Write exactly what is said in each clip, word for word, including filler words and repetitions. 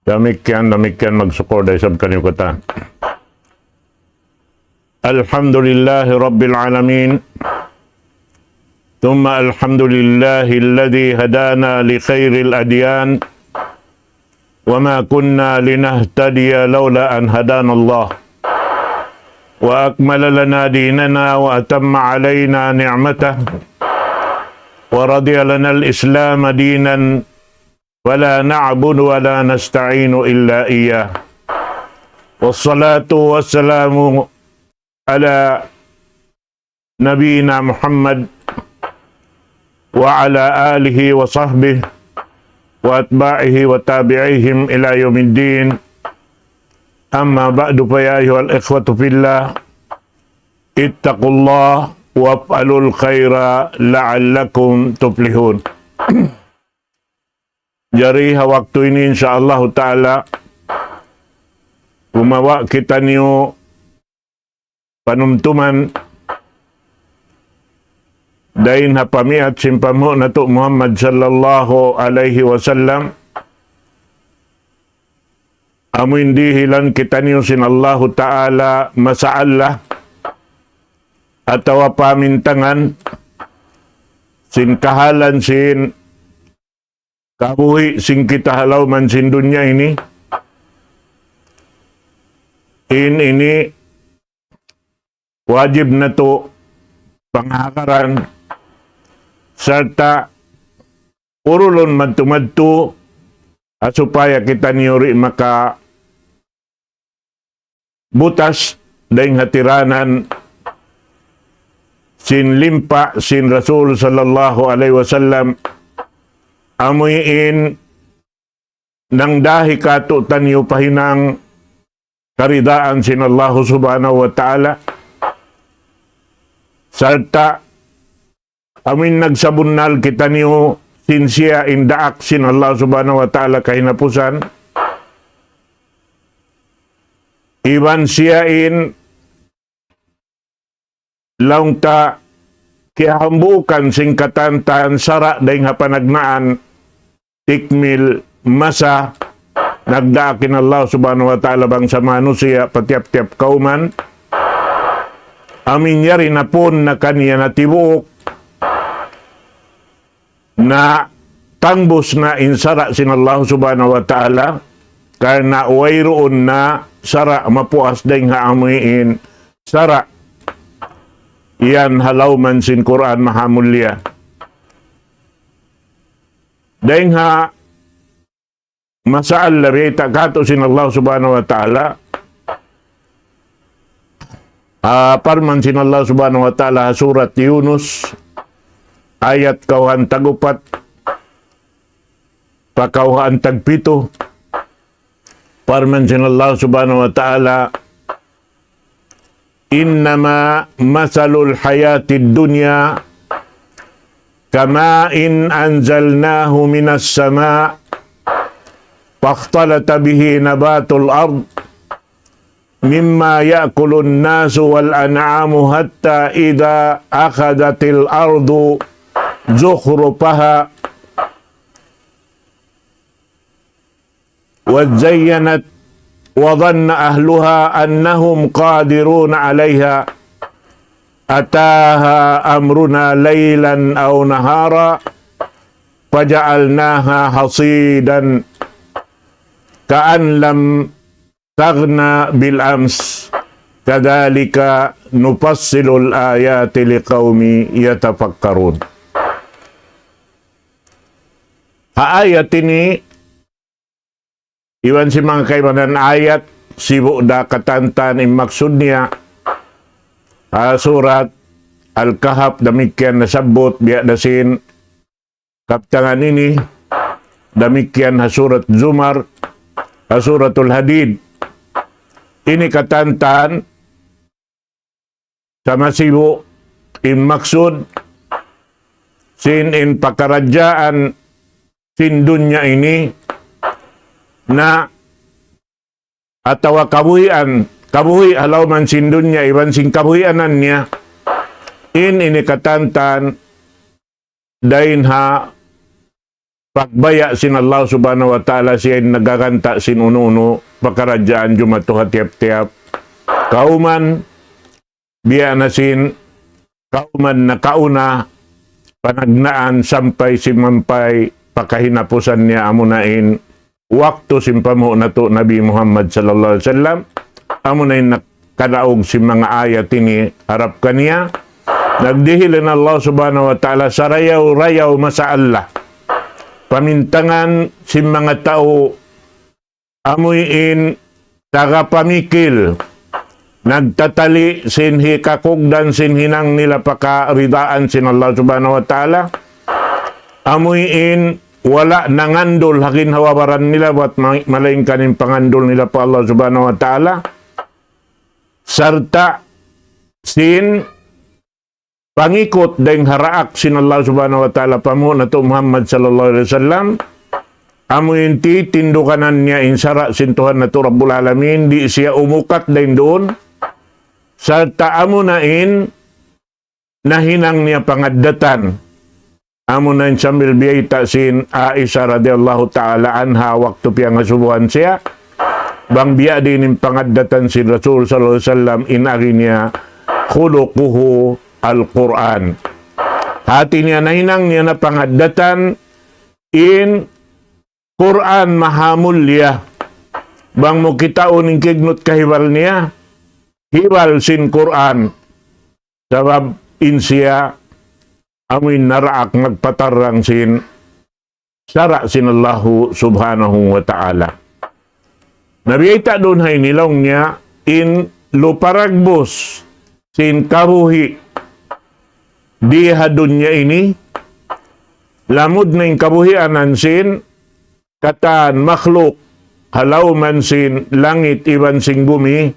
Damikkiyan, damikkiyan, magsukul da isab kaniyu katan. الحمد لله رب العالمين. ثم الحمد لله الذي هدانا لخير الأديان وما كنا لنهتدي لولا أن هدانا الله وأكمل لنا ديننا وأتم علينا نعمته ورضي لنا الإسلام دينا ولا نعبد ولا نستعين إلا إياه. والصلاة والسلام على نبينا محمد وعلى آله وصحبه وأتباعه وتابعيهم إلى يوم الدين. أما بعد، فيا أيها الإخوة في الله، اتقوا الله وافعلوا الخير لعلكم تفلحون. Jari ha waktu ini, insya Allah Ta'ala, gumawa' kitaniyu panumtuman dayn ha pamiyat sin panghu' natu' Muhammad sallallahu alayhi wasallam. Amu in dihilan kitaniyu sin Allahu Ta'ala masalah atawa pamintangan sin kahalan sin kabuhi' sin kita ha lawm sin dunya ini. In ini wajib natu' pangahagaran sarta' urulun madtu-madtu, ha supaya kitaniyu di' maka butas dayn ha tiranan sin limpa sin Rasul sallallahu alayhi wasallam, amu in nangdahi kātu'niyu pa hinang karidaan sin Allahu Subhanahu wa Ta'ala, sarta' amu in nagsabunnal kitaniyu sin siya in daak sin Allah Subhanahu wa Ta'ala kahinapusan, iban siya in laung ta kiyahambuukan sin katantan sara' dayn ha panagnaan tikmil masa nagdaak in Allah Subhanahu wa Ta'ala bangsa manusiya' pa tiyap-tiyap kawman. Amu in yari na pun na kaniya natibuuk na tangbus na in sara' sin Allah Subhanahu wa Ta'ala, karna' wayruun na sara' mapuas dayn ha amu in sara' yan ha lawm sin Qur'an Mahamulliya. Dayn ha masalah bayta' kātu' sin Allah Subhanahu wa Ta'ala. Ah, parman sin Allah Subhanahu wa Ta'ala ha surat Yunus, ayat kawhaan tag-upat pa kawhaan tag-pitu. Parman sin Allah Subhanahu wa Ta'ala, إنما مثل الحياة الدنيا كماء أنزلناه من السماء فاختلط به نبات الأرض مما يأكل الناس والأنعام حتى إذا أخذت الأرض زخرفها وزينت وظن أهلها أنهم قادرون عليها أتاها أمرنا ليلا أو نهارا فجعلناها حصيدا كأن لم تغن بالأمس كذلك نفصل الآيات لقوم يتفكرون. Ha ayat ini, iban sin manga kaibanan ayat, sibu' da katantan in maksud niya, ha surat Al-Kahf damikkiyan nasabbut, biya' da sin kabtangan ini, damikkiyan ha surat Zumar, ha suratul Hadid. Ini katantan, sama sibu' in maksud sin in pakaradjaan sin dunya ini na atawa kabuhian, kabuhi' ha lawm sin dunya iban sin kabuhianan niya. In ini katantan dayn ha pagbaya' sin Allah Subhanahu wa Ta'ala, siya in nagaganta sin unu-unu pakaradjaan jumatu ha tiyap-tiyap kawman, biya' na sin kawman nakauna, panagnaan sampay simampay pa kahinapusan niya, amuna in waktu sin panghu' natu' Nabi Muhammad sallallahu alayhi wasallam, amuna in nakanaug sin manga ayat ini harap kaniya, nagdihil in Allah Subhanahu wa Ta'ala sarayaw-rayaw masalah. Pamintangan sin manga tau amuin taga pamikil, nagtatali sin hikakugdan sin hinang nila pakaridaan sin Allah Subhanahu wa Ta'ala, amuin wala' nangandul ha ginhawa-baran nila buat ma-, malaingkan in pangandul nila pa Allah Subhanahu wa Ta'ala, sarta' sin pangikut dayn ha daak sin Allah Subhanahu wa Ta'ala, panghu' natu' Muhammad sallallahu alayhi wasallam, amuin titinduganan niya in sara' sin Tuhan natu' Rabbul Alamin, di' siya umukat dayn duun, sarta' amuna in nahinang niya pangaddatan. Amuna in sambil biyayta' sin Aisha radiyallahu ta'ala anha waktu piyangasubuhan siya, bang biya' diin in pangaddatan sin Rasul sallallahu alayhi wasallam, in agi niya, خلقه القرآن. Hati niya nahinang niya na pangaddatan in Qur'an mahamulliya. Bang mu kitaun in kignut kahibal niya, hibal sin Qur'an. Sabab in siya amuin naraak magpatarrang sin sara' sin Allahu Subhanahu wa Ta'ala. Na biyayta' duun ha ini laung niya in luparagbus sin kabuhi' di ha dunya ini, lamud na in kabuhianan sin katan makhluk ha lawm sin langit iban sin gumi,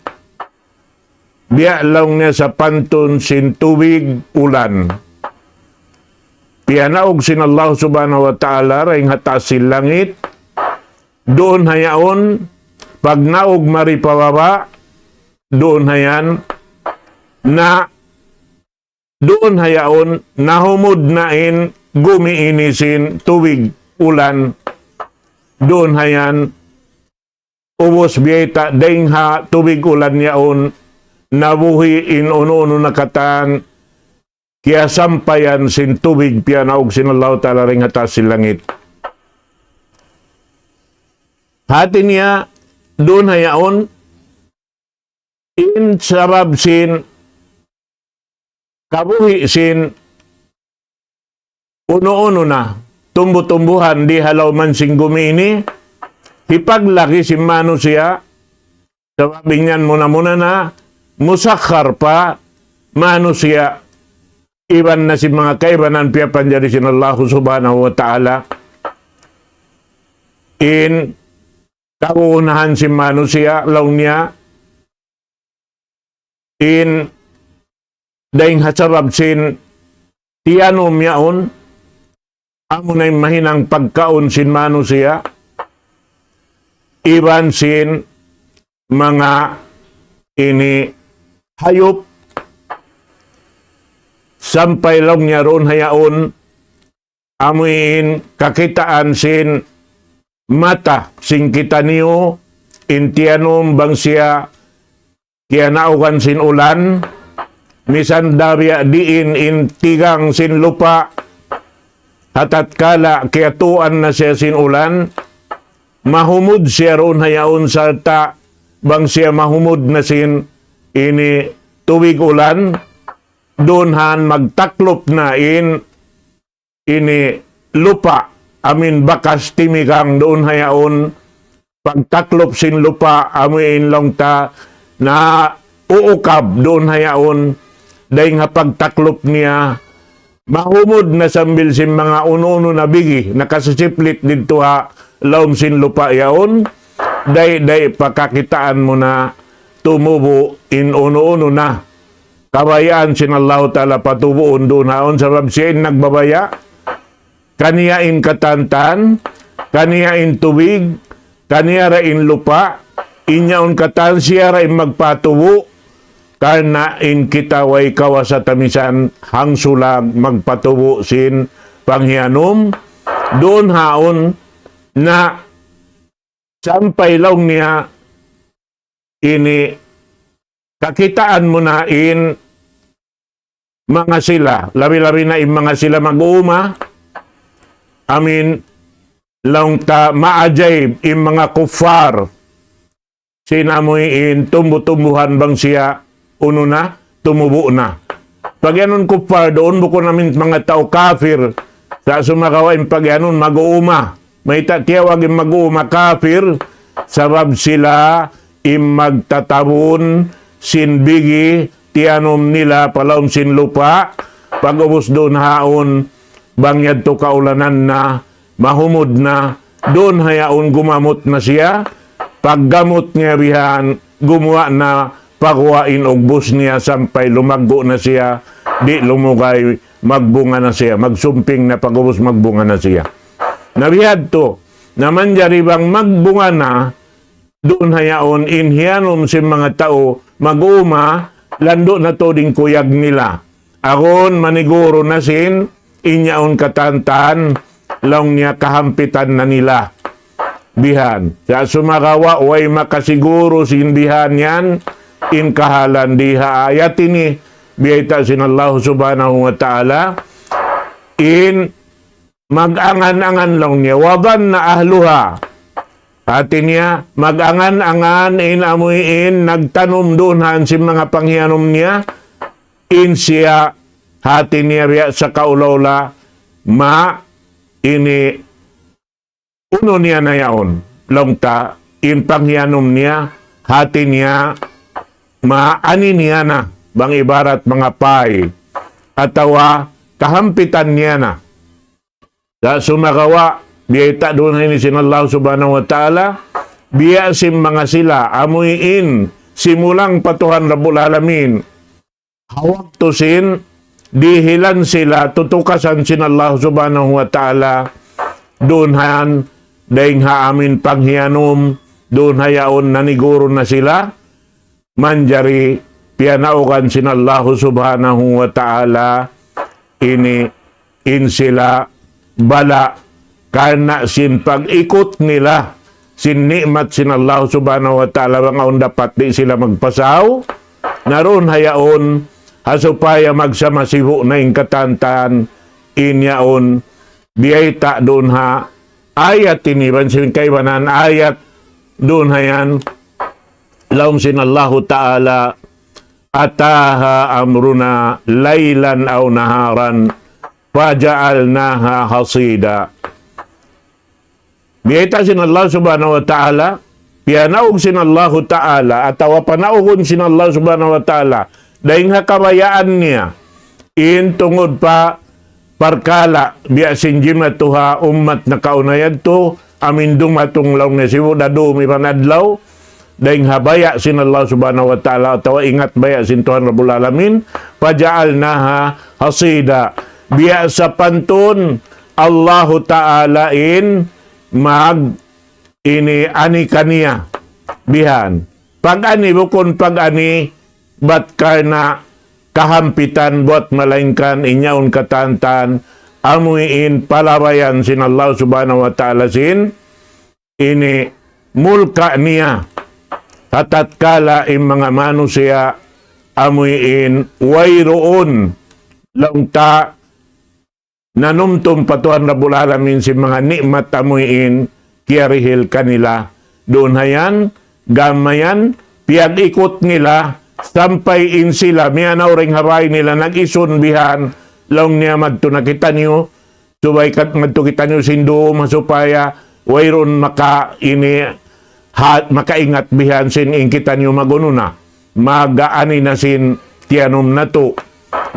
biya' laung niya sapantun sin tubig ulan. Piyanaug sin Allah Subhanahu wa Ta'ala dayn ha taas sin langit, duun ha yaun, pagnaug mari pa baba', duun ha yan, na duun ha yaun, nahumud na in gumi ini sin tubig ulan, duun ha yan, ubus biyayta' dayn ha tubig ulan yaun, nabuhi' in unu-unu na katan, kiyasampayan sin tubig piyanaug sin Allahu Ta'ala dayn ha taas sin langit. Hati niya, duun ha yaun, in sabab sin kabuhi' sin unu-unu na tumbu-tumbuhan di ha lawm sin gumi ini, hipaglagi sin manusiya', sabab in yan muna-muna na musakhar pa manusiya', iban na sin manga kaibanan piyapanjari sin Allahu Subhanahu wa Ta'ala. In kagunahan sin manusiya', laung niya, in dayn ha sabab sin tiyanum yaun, amuna in mahinang pagkaun sin manusiya', iban sin manga ini hayup, sampay laung niya duun ha yaun, amuin kakitaan sin mata sin kitaniyu, in tiyanum bang siya kiyanaugan sin ulan, misan da biya' diin in tigang sin lupa', ha tatkala kiyatuan na siya sin ulan, mahumud siya duun ha yaun sarta' bang siya mahumud na sin ini tubig ulan, duun han magtaklup na in ini lupa', amin bakas timigang duun ha yaun, pagtaklup sin lupa', amuin laung ta na uukab duun ha yaun, dayng ha pagtaklup niya, mahumud na sambil sin manga unu-unu na bigi, nakasisiplit didtu ha lawm sin lupa' yaun, day-day pa kakitaan mu na tumubu' in unu-unu na kabayaan sin Allahu Ta'ala patubuun duun ha yaun, sabab siya in nagbabaya', kaniya in katantan, kaniya in tubig, kaniya ra in lupa', in yaun katan siya ra in magpatubu', karna' in kita way kawasa ta misan hangsulag magpatubu' sin panghiyanum, duun ha yaun na sampay laung niya ini kakitaan mu na in manga sila, labi-labi na in manga sila mag-uuma, amuin laung ta maajaib in manga kuffar, sin amuin tumbu-tumbuhan bang siya unu na, tumubu' na. Pag-iyanun kuffar duun, bukun amuin manga tau kafir, sa' sumagawa' in pag-iyanun mag-uuma. Mayta' tiyawag in mag-uuma kafir, sabab sila in magtatabun sin bigi tiyanum nila pa lawm sin lupa', pag-ubus duun ha yaun, bang yadtu kaulanan na, mahumud na, duun ha yaun gumamut na siya, paggamut niya bihan, gumuwa' na, paguwa' in ugbus niya sampay lumaggu' na siya, di' lumugay, magbunga na siya, magsumping na, pag-ubus magbunga na siya. Na bihadtu, na manjari bang magbunga na, duun ha yaun in hiyanum sin manga tau mag-uuma, landu' na tuud in kuyag nila. Agun maniguru na sin in yaun katantan, laung niya kahampitan na nila. Bihan. Sa' sumagawa' way makasiguru sin bihan yan, in kahalan di ha ayat ini, biyayta' sin Allah Subhanahu wa Ta'ala, in mag-angan-angan laung niya, وظن أهلها. Hati niya, mag-angan-angan in amuin nagtanum duun ha yaun sin manga panghiyanum niya, in siya hati niya biya' sa kaula-ula, ma, ini unu niya na yaun, laung ta, in panghiyanum niya, hati niya, maani niya na, bang ibarat manga pay, atawa kahampitan niya na. Sa' sumagawa', biyayta' duun ha ini sin Allah Subhanahu wa Ta'ala, biya' sin manga sila, amuin, simulang pa Tuhan Rabbul Alamin. Ha waktu sin, dihilan sila, tutukasan sin Allah Subhanahu wa Ta'ala, duun ha yan, dayng ha amuin panghiyanum, duun ha yaun naniguru na sila, manjari piyanaugan sin Allah Subhanahu wa Ta'ala ini in sila bala' karna' sin pag-ikut nila sin ni'mat sin Allah Subhanahu wa Ta'ala bang awn dapat di' sila magpasaw. Na duun ha yaun, ha supaya magsama sibu' na in katantan, in yaun, biyayta' duun ha ayat ini, iban sin kaibanan ayat duun ha yan, laung sin Allahu Ta'ala, أتاها أمرنا ليلا أو نهارا فجعلناها حصيدا. Biyayta' sin Allah Subhanahu wa Ta'ala, piyanaug sin Allahu Ta'ala, atawa panaugun sin Allah Subhanahu wa Ta'ala, dayng ha kabayaan niya, in tungud pa parkala', biya' sin jimatu ha ummat nakauna yadtu, amuin dumatung laung niya sibu' da dum iban adlaw, dayng ha baya' sin Allah Subhanahu wa Ta'ala, atawa ingat baya' sin Tuhan Rabbul Alamin, فجعلناها حصيدا. Biya' sapantun Allahu Ta'ala in mag ini ani kaniya. Bihan. Pag-ani bukun pag-ani, bat karna' kahampitan buat malaingkan in yaun katantan, amuin palabayan sin Allah Subhanahu wa Ta'ala sin ini mulka' niya. Ha tatkala in manga manusiya' amuin wayruun laung ta nanumtum pa Tuhan Rabbul Alamin sin manga ni'mat amuin kiyarihil kanila. Duun ha yan, gam mayan, piyag-ikut nila, sampay in sila, miyanaw dayng ha bay nila, nag-isun bihan, laung niya madtu na kitaniyu, Subay kat madtu kitaniyu sin dum, ha supaya wayruun maka ini, ha, makaingat bihan sin in kitaniyu mag-unu na, mag-aani na sin tiyanum natu'.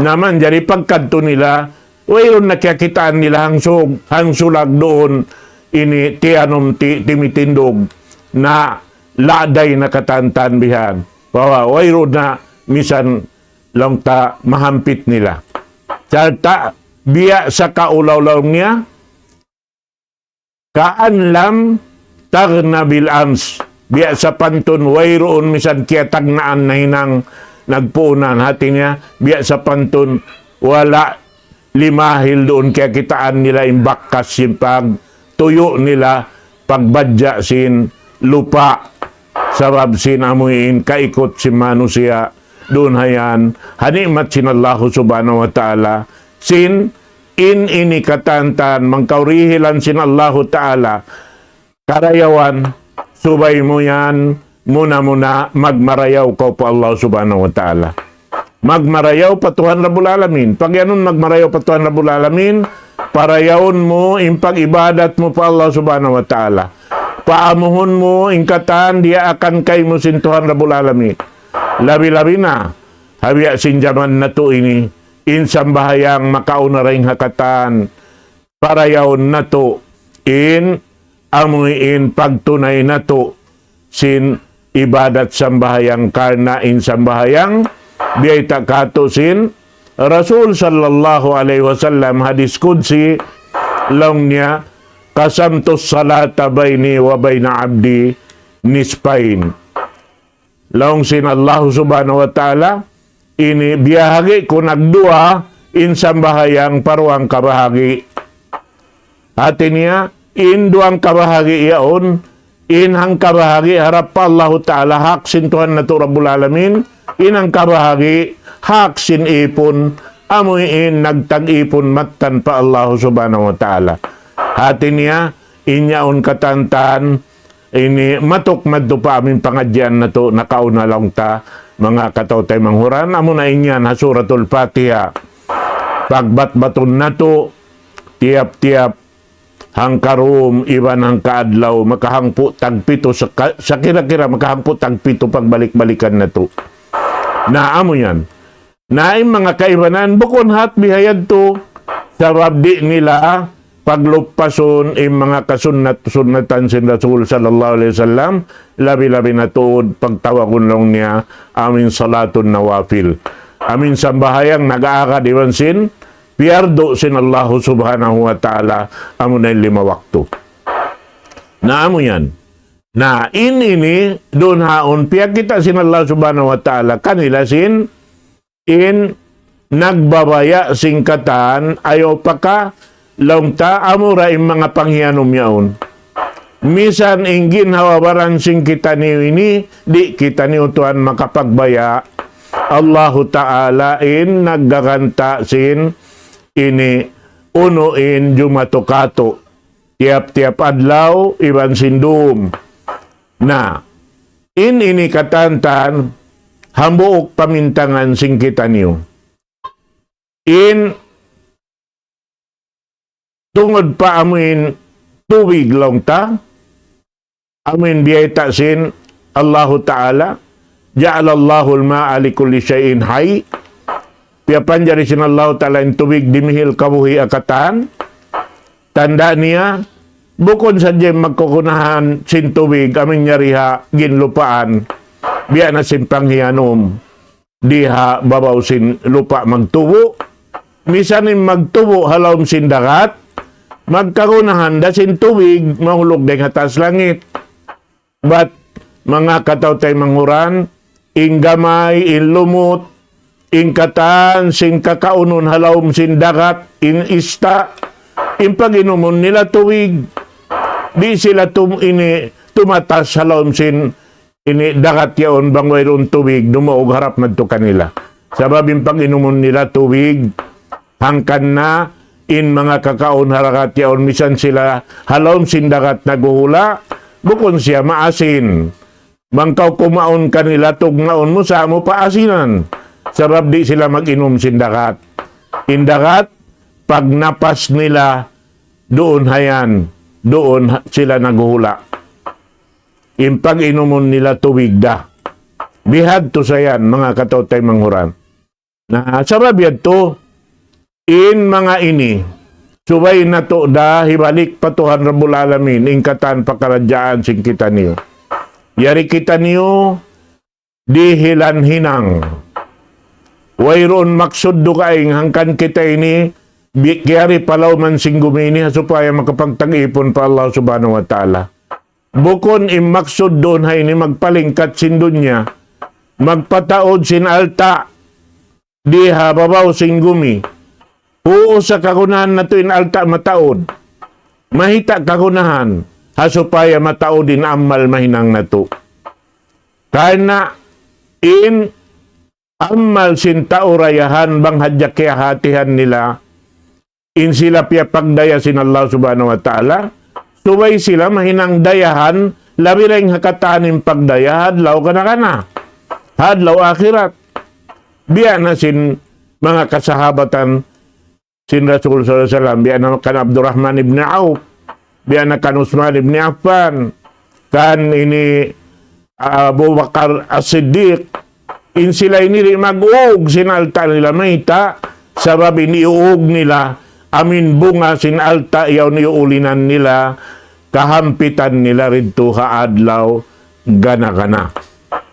Na manjari pagkadtu nila, wayruun na kiyakitaan nila hangsug, hangsulag duun ini tiyanum ti-, timitindug na la'day na katantan bihan. Bahwa wayruun na misan laung ta mahampit nila. Sarta' biya' sa kaulaw laung niya, كأن لم تغن بالأمس. Biya' sapantun wayruun misan kiyatagnaan nahinang nagpuunan. Hati niya, biya' sapantun wala' limahil duun kiyakitaan nila in bakas sin pagtuyu' nila pagbadja' sin lupa'. Sabab sin amuin kaikut sin manusiya' duun ha yan ha ni'mat sin Allahu Subhanahu wa Ta'ala. Sin in ini katantan mangkaw rihilan sin Allahu Ta'ala karayawan, subay mu yan muna-muna magmarayaw kaw pa Allah Subhanahu wa Ta'ala. Magmarayaw pa Tuhan Rabbul Alamin. Pag yanun magmarayaw pa Tuhan Rabbul Alamin, parayawun mu in pag-ibadat mu pa Allah Subhanahu wa Ta'ala. Paamuhun mu in katan diyaakan kaymu sin Tuhan Rabbul Alamin. Labi-labi na, ha biya' sin jaman natu' ini, in sambahayang makauna dayn ha katan, parayawun natu' in amuin pagtunay natu' sin ibadat sambahayang karna' in sambahayang biyayta' katu' sin Rasul sallallahu alayhi wasallam hadis qudsi laung niya, قسمت الصلاة بيني وبين عبدي نصفين. Laung sin Allahu Subhanahu wa Ta'ala, ini biyahagi' ku nagduwa in sambahayang pa duwang kabahagi'. Hati niya, in duwang kabahagi' yaun, in hangkabahagi' harap pa Allahu Ta'ala hak sin Tuhan natu' Rabbul Alamin, in hangkabahagi' hak sin ipun, amuin nagtag-ipun mattan pa Allahu Subhanahu wa Ta'ala. Hati niya, in yaun katantan, ini matuk madtu pa amin pangadjian natu' nakauna laung ta, manga kataw-taymanghuran, amuna in yan ha Suratul Fatiha. Pagbatbatun natu', tiyap-tiyap hangkarum iban hangkaadlaw, makahangpu' tagpitu, saka-, sakira-kira makahangpu' tagpitu pagbalik-balikan natu'. Na amu yan. Na in manga kaibanan, bukun hat bihayadtu, sabab di' nila pagluppasun in manga kasunnat-sunnatan sin Rasul sallallahu alayhi wasallam, labi-labi na tuud pagtawagun laung niya amin salatun nawafil. Amin sambahayang nag-aagad iban sin piyardu sin Allahu Subhanahu wa Ta'ala, amuna in lima waktu. Na amu yan. Na in ini, duun haun, piyakita' sin Allah Subhanahu wa Ta'ala kanila sin in nagbabaya' sin katan, ayaw pa ka, laung ta, amura in manga panghiyanum yaun. Misan in ginhawa-baran sin kitaniyu ini, di' kitaniyu tuwan makapagbaya'. Allahu Ta'ala in naggaganta' sin ini unu in jumatu katu'. Tiyap-tiyap adlaw, iban sin dum. Na, in ini katantan, hambuuk pamintangan sin kitaniyu. In tungud pa amuin tubig laung ta, amuin biyayta' sin Allahu Ta'ala, جعل الله الماء لكل شيء حي. Piyapanjari sin Allahu Ta'ala in tubig dimihil kabuhi' ha katan. Tanda' niya, bukun sadja in magkagunahan sin tubig, amuin yari ha ginlupaan. Biya' na sin panghiyanum. Di' ha babaw sin lupa' magtubu'. Misan in magtubu' ha lawm sin dagat, magkagunahan da sin tubig, mahulug dayn ha taas langit. Bat manga kataw-taymanghuran, in gamay, in lumut, in katan sin kakaunun ha lawm sin dagat, in ista', in pag-inumun nila tubig. Di' sila tum-, ini tumatas ha lawm sin ini dagat yaun bang wayruun tubig, dumuug harap madtu kanila. Sabab in pag-inumun nila tubig, hangkan na in manga kakaun ha dagat yaun, misan sila ha lawm sin dagat naghuhula', bukun siya maasin. Bang kaw kumaun kanila, tugnaun mu sa mu paasinan. Sabab di' sila mag-inum sin dagat. In dagat, pagnapas nila, duun hayan, duun ha-, sila naghuhula'. In pag-inumun nila tubig da. Bihadtu sa yan, manga kataw-taymanghuran. Na sabab yadtu, in manga ini, subay natu' da hibalik pa Tuhan Rabbul Alamin, in katan pakaradjaan sin kitaniyu. Yari kitaniyu, dihilan hinang. Wayruun maksud dugaing hangkan kita ini, bi-, kiyari pa lawm sin gumi ini, ha supaya makapagtag-ipun pa Allah Subhanahu wa Ta'ala. Bukun in maksud duun ha ini magpalingkat sin dunya, magpataud sin alta' di ha babaw sin gumi. Uu, sa' kagunahan natu' in alta' mataud. Mayta' kagunahan, ha supaya mataud in amal mahinang natu'. Karna' in amal sin tau dayahan bang hadja kiyahatihan nila, in sila piyapagdaya sin Allah Subhanahu wa Ta'ala, subay sila mahinang dayahan, labi dayn ha katan in pagdaya, ha adlaw kana-kana, ha adlaw akhirat. Biya' na sin manga kasahabatan sin Rasul sallallahu alayhi wasallam, biya' na kan Abdurrahman ibn Auf, biya' na kan Usman ibn Affan, kan ini Abu Bakar As-Siddiq, in sila ini di' mag-uug sin alta' nila, mayta', sabab in iuug nila, amu in bunga sin alta' yaun iuulinan nila, kahampitan nila didtu ha adlaw gana-gana.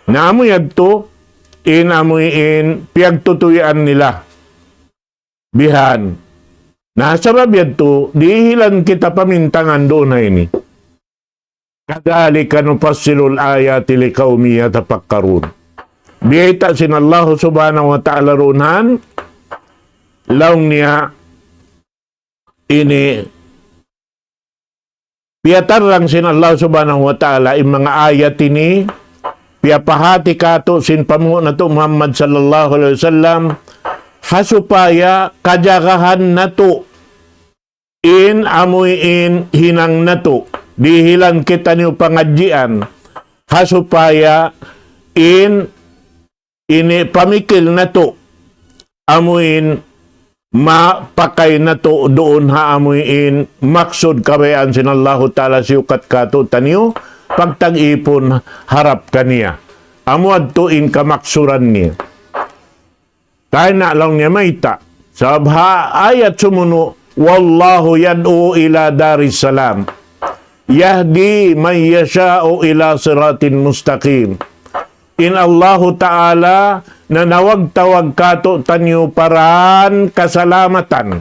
Na amu yadtu, in amu in piyagtutuyuan nila. Bihan. Na sabab yadtu, dihilan kita pamintangan duun ha ini. كذلك نفصل الآيات لقوم يتفكرون. Biyayta' sin Allah Subhanahu wa Ta'ala duun ha yan, laung niya ini piyatarrang sin Allah Subhanahu wa Ta'ala in manga ayat ini, piyapahati kātu' sin panghu' natu' Muhammad sallallahu alayhi wasallam, ha supaya kajagahan natu' in amuin hinang natu', dihilan kitaniyu pangadjian, ha supaya in ini pamikil natu', amuin mapakay natu' duun ha amuin maksud kabayaan sin Allahu Ta'ala siyukat kātu'niyu, pagtag-ipun harap kaniya. Amu yadtu in kamaksuran niya. Tayna' laung niya mayta'. Sabab ha ayat sumunu', والله يدعو إلى دار السلام يهدي من يشاء إلى صراط مستقيم. In Allahu Ta'ala nanawag-tawag kātu'niyu pa dān kasalamatan.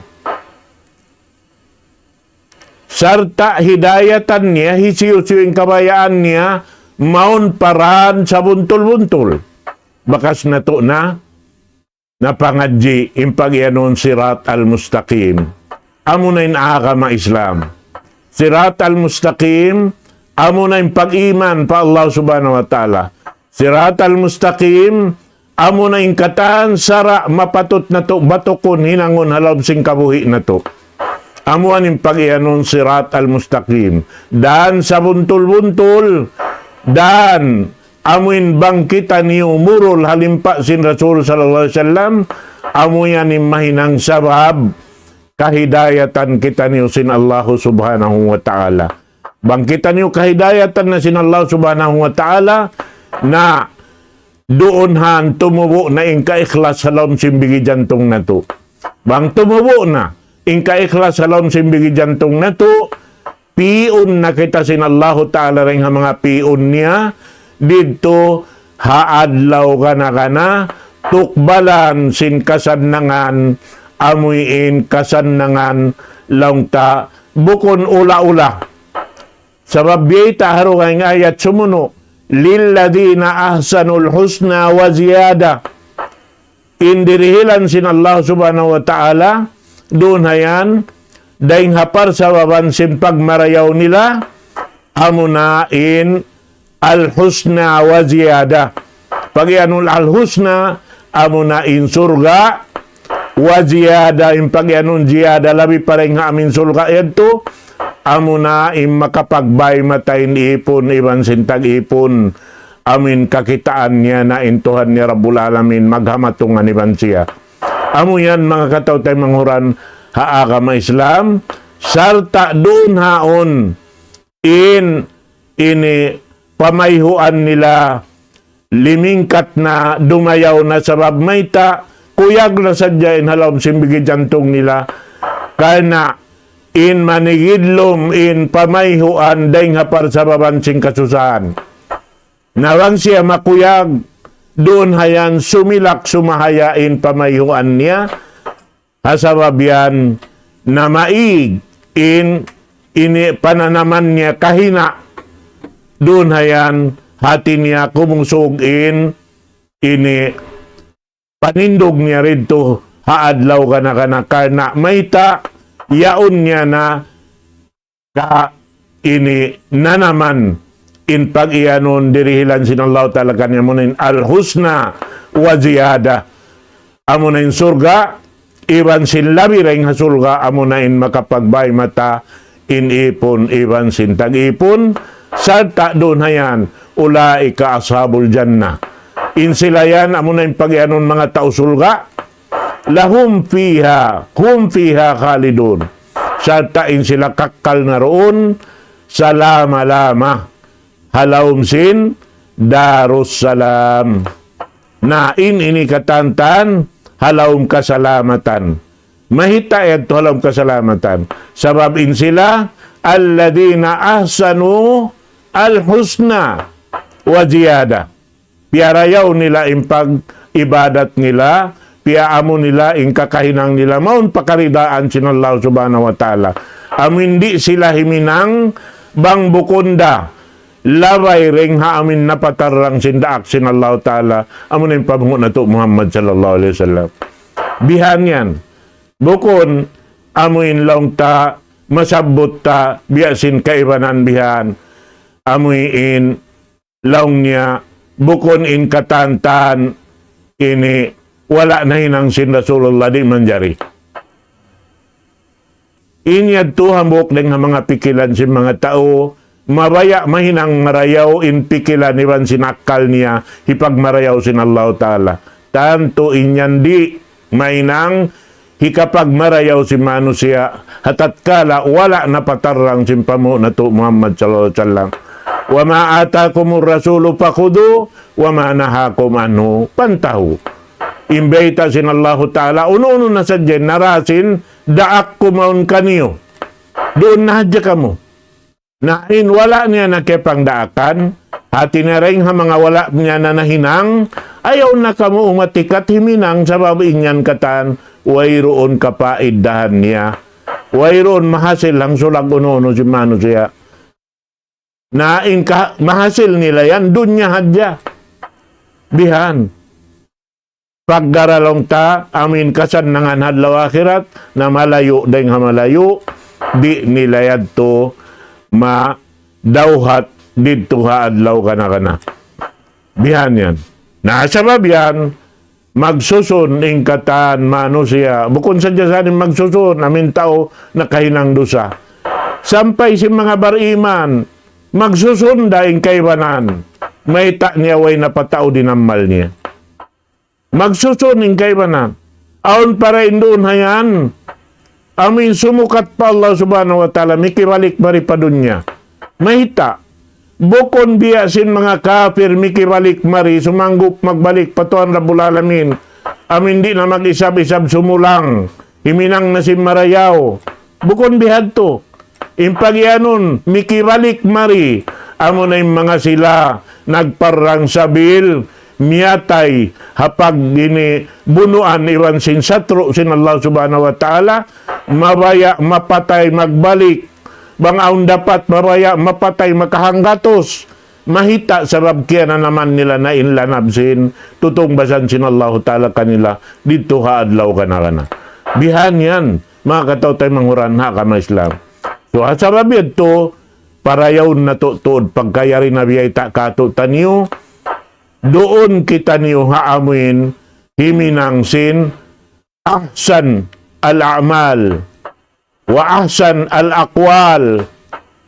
Sarta' hidayatan niya, hisiyu-siyu in kabayaan niya, mawn pa dān sabuntul-buntul. Bakas natu' na napangadji' in pag-iyanun Sirat al-Mustaqim. Amuna in agama Islam. Sirat al-Mustaqim, amuna in pag-iman pa Allah Subhanahu wa Ta'ala. Sirat al-Mustaqim, amuna in katan sara' mapatut natu' batukun hinangun ha lawm sin kabuhi' natu'. Amu yan in pag-iyanun Sirat al-Mustaqim. Dān sabuntul-buntul, dān amuin bang kitaniyu murul ha limpa sin Rasul sallallahu alayhi wasallam, amu yan in mahinang sabab kahidayatan kitaniyu sin Allahu Subhanahu wa Ta'ala. Bang kitaniyu kahidayatan na sin Allahu Subhanahu wa Ta'ala, na duun ha yan tumubu' na in kaikhlas ha lawm sin bigi jantung natu'. Bang tumubu' na in kaikhlas ha lawm sin bigi jantung natu', pi'un na kita sin Allahu Ta'ala dayn ha manga pi'un niya, didtu ha adlaw gana-gana, tukbalan sin kasannangan, amuin kasannangan laung ta bukun ula-ula. Sabab biyayta' ha dugaing ayat sumunu', للذين أحسنوا الحسنى وزيادة. In dirihilan sin Allah Subhanahu wa Ta'ala, duun ha yan, dayn ha parsababan sin pagmarayaw nila, amuna in al-husna wa ziyada. Pag-iyanun al-husna, amuna in surga', wa ziyada, in pag-iyanun ziyada, labi pa dayn ha amuin surga' yadtu, amuna in makapagbay mata in ipun, iban sin tag-ipun, amuin kakitaan niya na in Tuhan niya Rabbul Alamin, maghatungan iban siya. Amu yan, manga kataw-taymanghuran ha agama Islam, Sarta' duun haun in ini pamayhuan nila limingkat na, dumayaw na, sabab mayta', kuyag na sadja in ha lawm sin bigi jantung nila. Karna' in manigidlum in pamayhuan dayng ha parsababan sin kasusahan. Na bang siya makuyag, duun hayan sumilak sumahaya in pamayhuan niya, ha sabab yan na maig in ini pananaman niya kahina', duun hayan hati niya kumusug in ini panindug niya didtu ha adlaw kana-kana, karna' mayta', yaun niya na ka ini nanaman in pag-iyanun dirihilan sin Allah Ta'ala kaniya, amuna in al-husna wa ziyada. Amuna in surga', iban sin labi dayng ha surga', amuna in makapagbay mata in ipun iban sin tag-ipun, sarta' duun hayan, ulaika ashabul jannah. In sila yan, amuna in pag-iyanun manga tau surga', lahum fiha, hum fiha khalidun. Sarta' in sila kakkal na duun salama-lama ha lawm sin Darussalam. Na in ini katan-katan ha lawm kasalamatan. Mayta' yadtu ha lawm kasalamatan? Sabab in sila, alladhina ahsanu al-husna wa ziyada. Piyarayaw nila in pag-ibadat nila, piyaamu nila in kakahinang nila, mawn pa karidaan sin Allah Subhanahu wa Ta'ala. Amu in di' sila himinang bang bukun da labay dayng ha amu in napatarrang sin daak sin Allah Ta'ala, amuna in panghu' natu' Muhammad sallallahu alayhi wasallam. Bihan yan. Bukun amu in laung ta, masabbut ta, biya' sin kaibanan bihan. Amu in laung niya, bukun in katan-katan ini wala' nahinang sin Rasulullah, di' manjari. In yadtu hambuuk dayng ha manga pikilan sin manga tau, mabaya' mahinang marayaw in pikilan iban sin akkal niya, hipagmarayaw sin Allahu Ta'ala. Tantu in yan di' mahinang hikapagmarayaw sin manusiya', ha tatkala wala' napatarrang sin panghu' natu' Muhammad sallallahu alayhi wasallam. وما آتاكم الرسول فخذوه وما نهاكم عنه فانتهوا. In bayta' sin Allahu Ta'ala, unu-unu na sadja in nara sin daak ku mawn kaniyu, duun na hadja kamu. Na in wala' niya na kiyapangdaakan, hati niya dayng ha manga wala' niya na nahinang, ayaw na kamu umatikat himinang sabab in yan katan, wayruun kapaidahan niya. Wayruun mahasil hangsulag unu-unu sin manusiya'. Na in ka-, mahasil nila yan, dunya hadja. Bihan. Pagkaralong ta, amu in kasannangan ha adlaw akhirat, na malayu' dayng ha malayu', di' nila yadtu madawhat didtu ha adlaw kana-kana. Bihan yan. Na sabab yan, magsusun in katan manusiya'. Bukun sadja sa in magsusun, amu in tau nakahinang dusa. Sampay sin manga bariman, magsusun da in kaibanan. Mayta' niya way napatau in amal niya. Magsusun in kaibanan. Awn pa ra in duun hayan. Amu in sumukat pa Allah Subhanahu wa Ta'ala, mikibalik mari pa dunya. Mayta'? Bukun biya' sin manga kapir mikibalik mari, sumanggup magbalik pa Tuhan Rabbul Alamin. Amu in di' na mag-isab-isab sumulang. Himinang na sin marayaw. Bukun bihadtu. In pagiyanun, mikibalik mari, amuna in manga sila nagparrang sabil, miyatay, ha pag-ini, bunuan iban sin satru' sin Allah Subhanahu wa Ta'ala, mabaya' mapatay magbalik, bang awn dapat mabaya' mapatay makahanggatus, mahita' sabab kiyananaman nila na in lanab sin tutungbasan sin Allahu Ta'ala kanila didtu ha adlaw kana-kana. Bihan yan, manga kataw-taymanghuran ha agama Islam. So, ha sabab yadtu, parayawun natu' tuud pagka yari na biyayta' kātu'niyu, duun kitaniyu ha amuin himinang sin ahsan al-a'mal wa ahsan al-aqwal,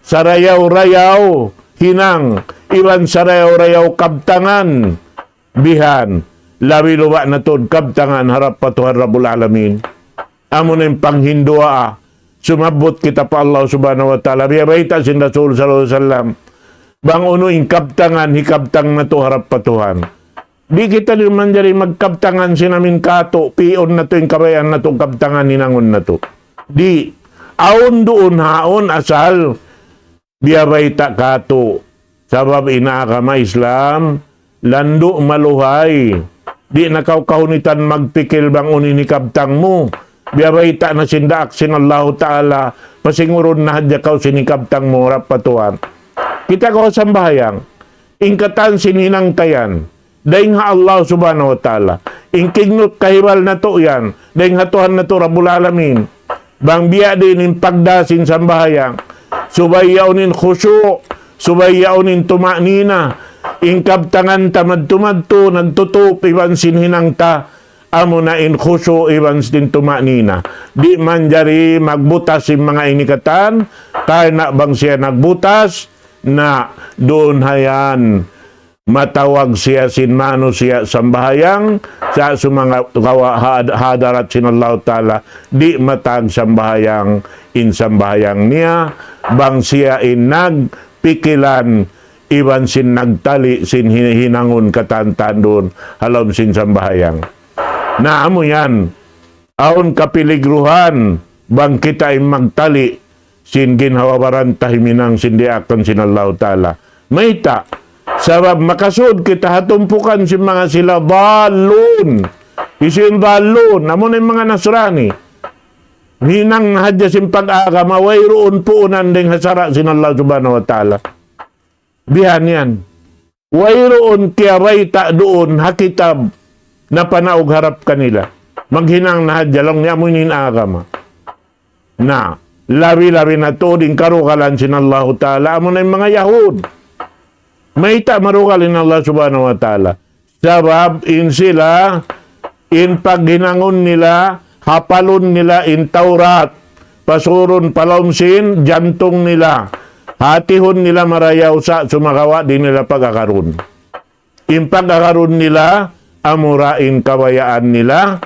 sarayaw-rayaw hinang, iban sarayaw-rayaw kabtangan, bihan, labi-labi na tuud kabtangan harap pa Tuhan Rabbul Alamin. Amuna in panghinduwaa, sumabbut kita pa Allah Subhanahu wa Ta'ala. Biya' bayta' sin Rasul sallallahu alayhi wasallam, bang unu in kabtangan, hikabtang natu' harap pa Tuhan. Di' kita di' manjari magkabtangan sin amin katu', pi'un natu' in kabayaan natu', kabtangan hinangun natu'. Di', awn duun haun asal biya' bayta' katu'. Sabab in agama Islam, landu' maluhay. Di' na kaw kahunitan magpikil bang unu in hikabtang mu. Biya' bayta' na sin daak sin Allahu Ta'ala, pasingurun na hadja kaw sin hikabtang mu harap pa Tuhan. Kita' kaw sambahayang, in katan sin hinang ta yan, dayn ha Allah Subhanahu wa Ta'ala. In kignut kahibal natu' yan, dayn ha Tuhan natu' Rabbul Alamin. Bang biya' diin in pagdā sin sambahayang, subay yaun in khushu', subay yaun in tuma'nina, in kabtangan ta madtu-madtu, nagtutup iban sin hinang ta, amuna in khushu' iban sin tuma'nina. Di' manjari magbutas in manga ini katan, karna' bang siya nagbutas, na duun ha yan matawag siya sin manusiya' sambahayang, sa' sumagawa' had-, hadarat sin Allahu Ta'ala, di' matag sambahayang in sambahayang niya, bang siya in nagpikilan iban sin nagtali' sin hin-, hinangun katan-katan duun ha lawm sin sambahayang. Na amu yan, awn kapiligruhan bang kita in magtali' sin ginhawa-baran ta himinang sin diyaakan sin Allahu Ta'ala. Mayta'? Sabab makasud kita ha tumpukan sin manga sila dallun. Hisiyu in dallun? Amuna in manga Nasrani. Hinang hadja sin pag-agama, wayruun puunan dayn ha sara' sin Allah Subhanahu wa Ta'ala. Bihan yan. Wayruun kiyabayta' duun ha kitab napanaug harap kanila. Maghinang na hadja laung niya amu ini in agama. Na, labi-labi na tuud in karugalan sin Allahu Ta'ala, amuna in manga Yahud. Mayta' marugal in Allah Subhanahu wa Ta'ala? Sabab in sila, in paghinangun nila, hapalun nila in Tawrat, pasurun pa lawm sin jantung nila, hatihun nila marayaw sa' sumagawa' di' nila pag-agarun. In pag-agarun nila, amura in kabayaan nila,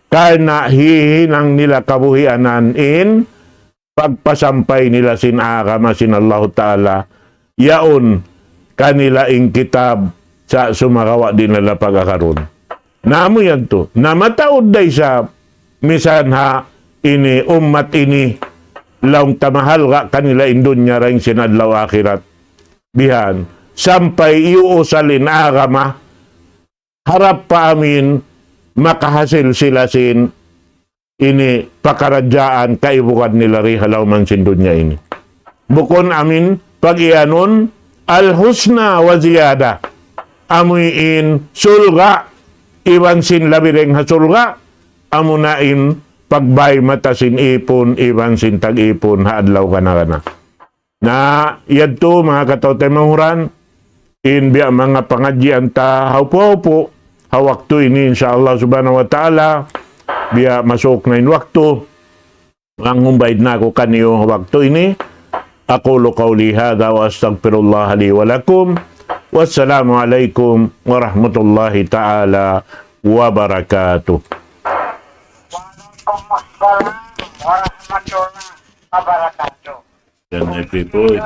karna' hihinang nila kabuhianan in pagpasampay nila sin agama sin Allahu Ta'ala, yaun kanila in kitab sa' sumagawa' di' nila pag-agarun. Na amu yan tu. Na mataud da isab, misan ha ini ummat ini, laung ta mahalga' kanila in dunya dayn sin adlaw akhirat. Bihan, sampay iyuusal in agama, harap pa amin makahasil sila sin ini pakaradjaan kaibugan nila di ha lawm sin dunya ini. Bukun amin pag-iyanun al-husna wa ziyada. Amuin surga' iban sin labi dayn ha surga', amuna in pagbay mata sin ipun iban sin tag-ipun ha adlaw gana-gana. Na yadtu, manga kataw-taymanghuran, in biya' manga pangadjian ta hawpu-hawpu ha waktu ini, insya Allah Subhanahu wa Ta'ala, biya' masuk na in waktu, manghumbay na aku kaniyu ha waktu ini. أقول قولي هذا وأستغفر الله لي ولكم. والسلام عليكم ورحمة الله تعالى وبركاته. وعليكم السلام ورحمة الله وبركاته. Yan na, people.